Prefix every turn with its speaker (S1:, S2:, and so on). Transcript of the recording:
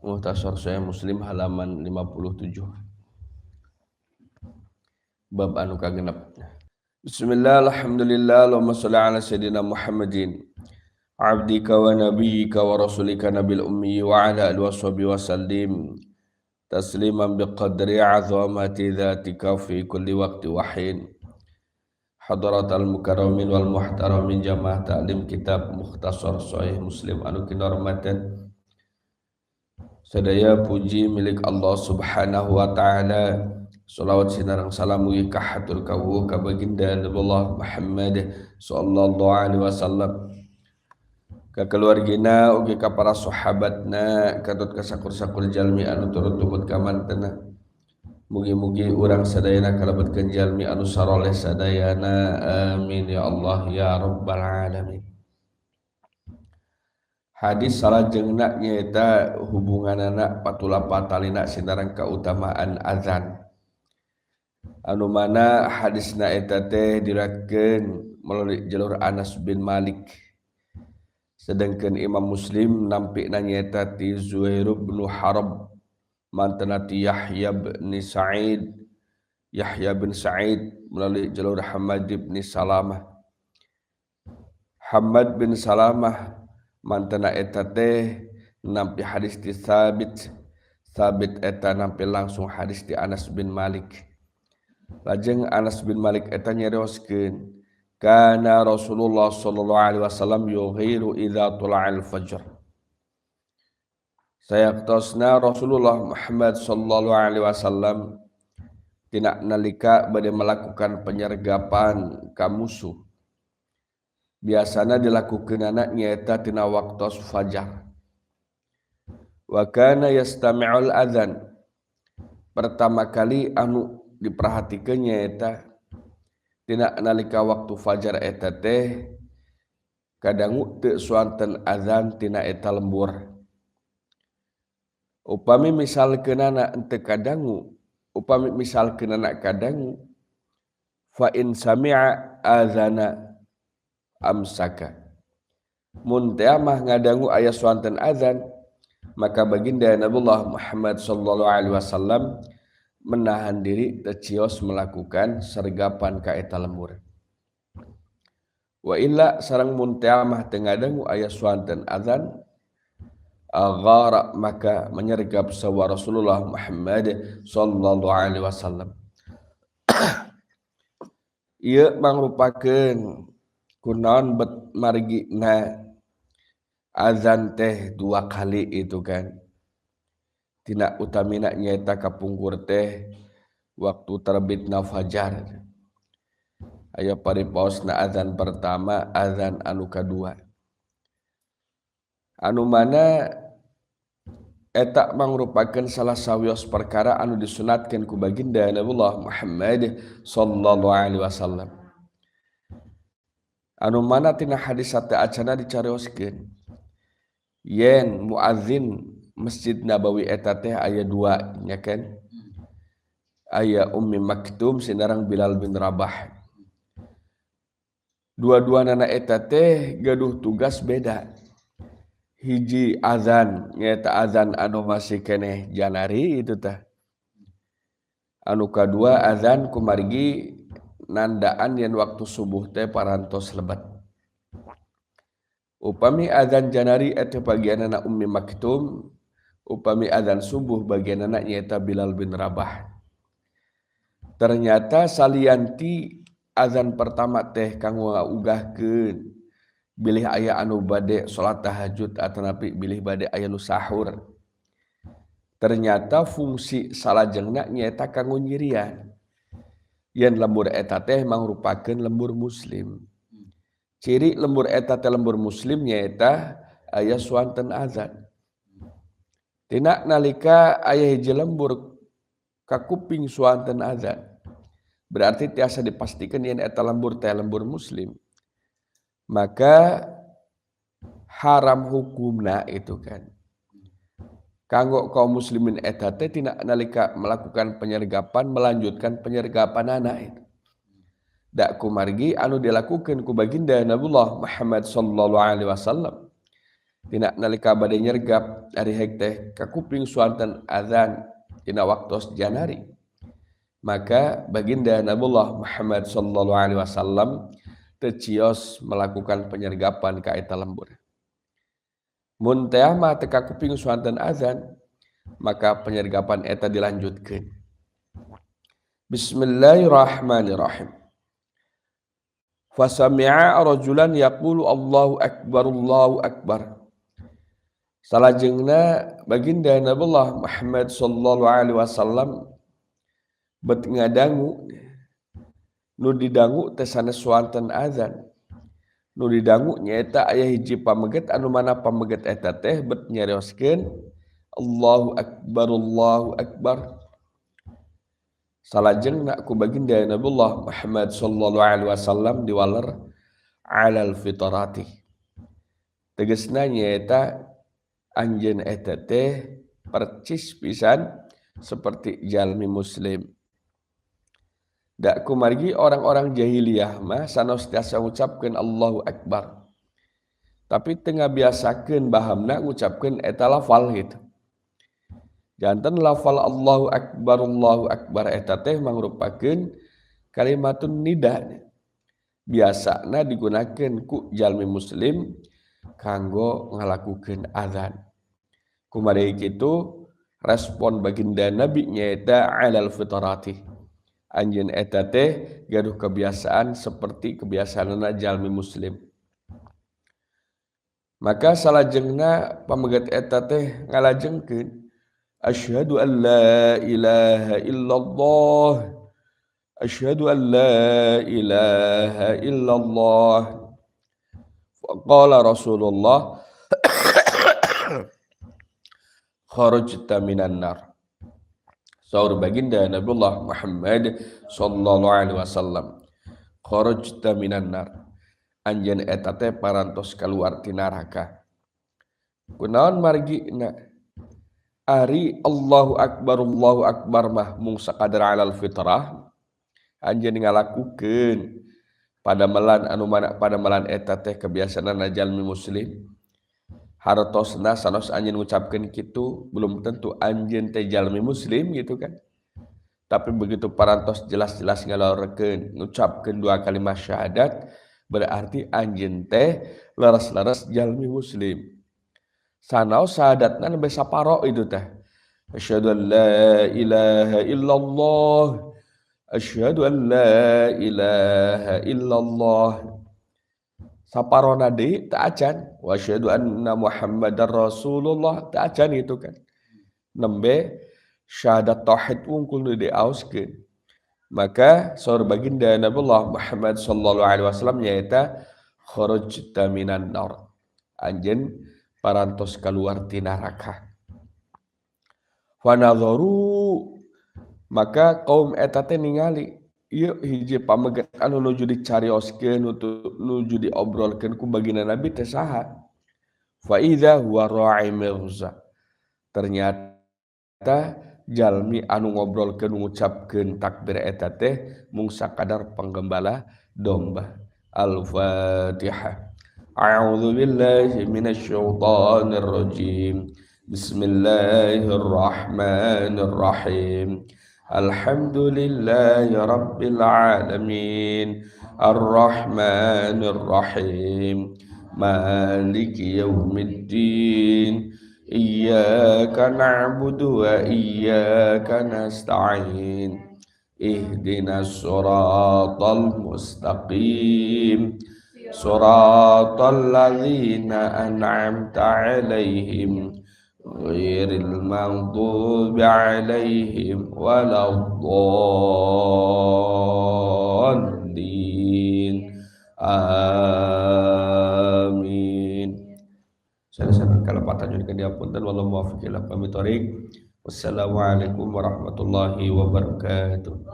S1: Mukhtasar Sahih Muslim halaman 57. Bab anu kagenep. Bismillah, alhamdulillah, Allahumma sholli ala sayyidina Muhammadin abdika wa nabiyyika wa rasulika nabil ummi wa ala alihi washabihi wa sallim tasliman biqadri azamati dzatika fi kulli waqti wa hin. Hadratal mukarramin wal muhtaramin, jamaah ta'lim kitab Mukhtasar Sahih Muslim anu kinarmatan, sadaya puji milik Allah Subhanahu wa taala. Salawat sinareng salam mugi kahatur kawuh ka baginda Nabiullah Muhammad sallallahu alaihi wasallam, ka keluargina ugi ka para sahabatna, katut ka sakur-sakur jalmi anu turut tumut ka mantena. Mugi-mugi urang sadayana kalebetkeun jalmi anu saroleh sadayana. Amin ya Allah ya rabbal alamin. Hadis salajengna nyaeta hubunganana patula patalina sinareng kautamaan azan, anu mana hadisna eta teh diriwayatkeun melalui jalur Anas bin Malik, sedangkan Imam Muslim nampikna nyaeta ti Zuhair bin Harb, mantena ti Yahya bin Sa'id, Yahya bin Sa'id melalui jalur Hamad bin Salamah, Hamad bin Salamah mantena eta teh nampi hadis ti Sabit, Sabit eta nampi langsung hadis ti Anas bin Malik. Lajeng Anas bin Malik eta nyarioskeun, kana Rasulullah sallallahu alaihi wasallam yughiru idza tula'al fajr. Sayaktosna Rasulullah Muhammad sallallahu alaihi wasallam tina nalika bade melakukan penyergapan ka musuh, biasana dilakukeunana nyaeta tina waktos fajar. Wa kana yastami'ul adzan, pertama kali anu diperhatikeun nyaeta tina nalika waktu fajar eta teh kadangu teu suanten azan tina eta lembur. Upami misalkeunana henteu kadangu, upami misalkeunana kadangu, fa in sami'a azana amsaka, mun teh mah ngadangu aya suanten azan, maka baginda Nabiullah Muhammad sallallahu alaihi wasallam menahan diri tecios melakukan sergapan ka eta lembur. Wa illa, sareng mun teh mah teu ngadangu aya suanten azan, aghara, maka menyergap sawa Rasulullah Muhammad sallallahu alaihi wasallam. Ieu mangrupakeun kunaon bet margina azan teh dua kali itu kan. Tina utamina nyaeta kapungkur teh waktu terbitna fajar aya paripaosna azan pertama, azan anu kadua, anu mana eta mangrupakeun salah sawios perkara anu disunatkeun ku baginda Nabiullah Muhammad sallallahu alaihi wasallam, anu mana tina hadis sate acana dicarioskeun yen muadzin Masjid Nabawi eta teh aya dua nya kan, aya Ummi Maktum sinareng Bilal bin Rabah. Dua-dua nana eta teh gaduh tugas beda. Hiji azan nyaeta azan anu masih keneh janari itu tah, anu kadua azan kumargi nandaan yen waktu subuh teh parantos lebat. Upami azan janari eta bagianana Ummi Maktum, upami azan subuh bagianana nyaeta Bilal bin Rabah. Ternyata salianti azan pertama teh kanggo ngaugahkeun bilih aya anu bade salat tahajud atanapi bilih bade aya nu sahur, ternyata fungsi salajengna nyaeta kanggo nyirian yen lembur eta teh mangrupakeun lembur muslim. Ciri lembur eta teh lembur muslim nyaeta aya suanten azan. Tina nalika aya hiji lembur kakuping suanten azan, berarti tiasa dipastikan yen eta lembur teh lembur muslim, maka haram hukumna itu kan kanggo kaum muslimin eta teh tina nalika melakukan penyergapan, melanjutkan penyergapan anak itu. Dak kumargi anu dilakukan ku baginda Nabiullah Muhammad sallallahu alaihi wasallam. Tina nalika bade nyergap ari hek teh kakuping suanten azan dina waktos janari. Maka baginda Nabiullah Muhammad sallallahu alaihi wasallam teu cios melakukan penyergapan ka eta lembur. Mun teh mah teu kakuping suanten azan, maka penyergapan eta dilanjutkeun. Bismillahirrahmanirrahim. Fasami'a rajulan yaqulu Allahu akbar Allahu akbar. Salajengna baginda Nabiullah Muhammad sallallahu alaihi wasallam bet ngadangu nu didangu teh sanes suanten azan. Nu didangu nyaeta aya hiji pameget anu mana pameget eta teh bet nyarioskeun Allahu akbar Allahu akbar. Salajengna ku baginda Nabiullah Muhammad sallallahu alaihi wasallam diwaler alal fitrati. Tegasna nyaeta anjeun eta teh percis pisan seperti jalmi muslim. Dak kumargi orang-orang jahiliyah mah sanos tiasa ngucapkeun Allahu akbar. Tapi teu ngabiasakeun bahamna ngucapkeun eta lafal gitu. Janten lafal Allahu akbar Allahu akbar eta teh mangrupakeun kalimatun nida. Biasana digunakeun ku jalmi muslim kanggo ngalakukeun azan. Kumargi kitu respon baginda Nabi nyaeta alal fitrati. Anjeun eta teh gaduh kebiasaan seperti kebiasaanna jalmi muslim. Maka salajengna pamegat eta teh ngalajengkeun asyhadu an la ilaha illallah asyhadu an la ilaha illallah. Faqala Rasulullah kharajta minan nar. Saur baginda Nabiullah Muhammad sallallahu alaihi wasallam kharajta minan nar. Anjeun eta teh parantos kaluar ti neraka. Kunaon margina? Ari Allahu akbar Allahu akbar mah mung sakadar alal fitrah. Anjeun ngalakukeun padamelan anu mana padamelan eta teh kebiasaan jalmi muslim. Hartosna sanos anjeun ngucapkeun kitu belum tentu anjeun teh jalmi muslim gitu kan. Tapi begitu parantos jelas-jelas ngalorkeun ngucapkeun dua kalimat syahadat berarti anjeun teh leres-leres jalmi muslim. Sanaos syahadatna nembe saparo itu teh. Asyhadu an la ilaha illallah asyhadu an la ilaha illallah. Saparona deui teu acan wa asyhadu anna Muhammadar Rasulullah teu acan gitu kan. Nembe syahadat tauhid wungkul nu diaoskeun. Maka saur baginda Nabiullah Muhammad sallallahu alaihi wasallam nyaeta kharajta minan nar. Anjeun parantos kaluar ti neraka. Fa nadharu maka kaum eta teh ningali ieu hiji pameget anu nuju dicarioskeun nuju diobrolkeun ku baginda Nabi teh saha. Fa idza huwa ra'i mirza. Ternyata jalmi anu ngobrolkeun ngucapkeun takbir eta teh mung sakadar penggembala domba. Al-Fatihah. A'udzu billahi minasyaitonir rajim. Bismillahirrahmanirrahim. Alhamdulillahi rabbil alamin. Arrahmanir rahim. Maliki yaumiddin. Iyyaka na'budu wa iyyaka nasta'in. Ihdinas siratal mustaqim. Siratal ladzina an'amta 'alaihim ghairil maghdubi 'alaihim waladdallin. Amin. Saya kalepatan nyuhunkeun dihapunten wallahu muwaffiq ila aqwamit thoriq. Wassalamualaikum warahmatullahi wabarakatuh.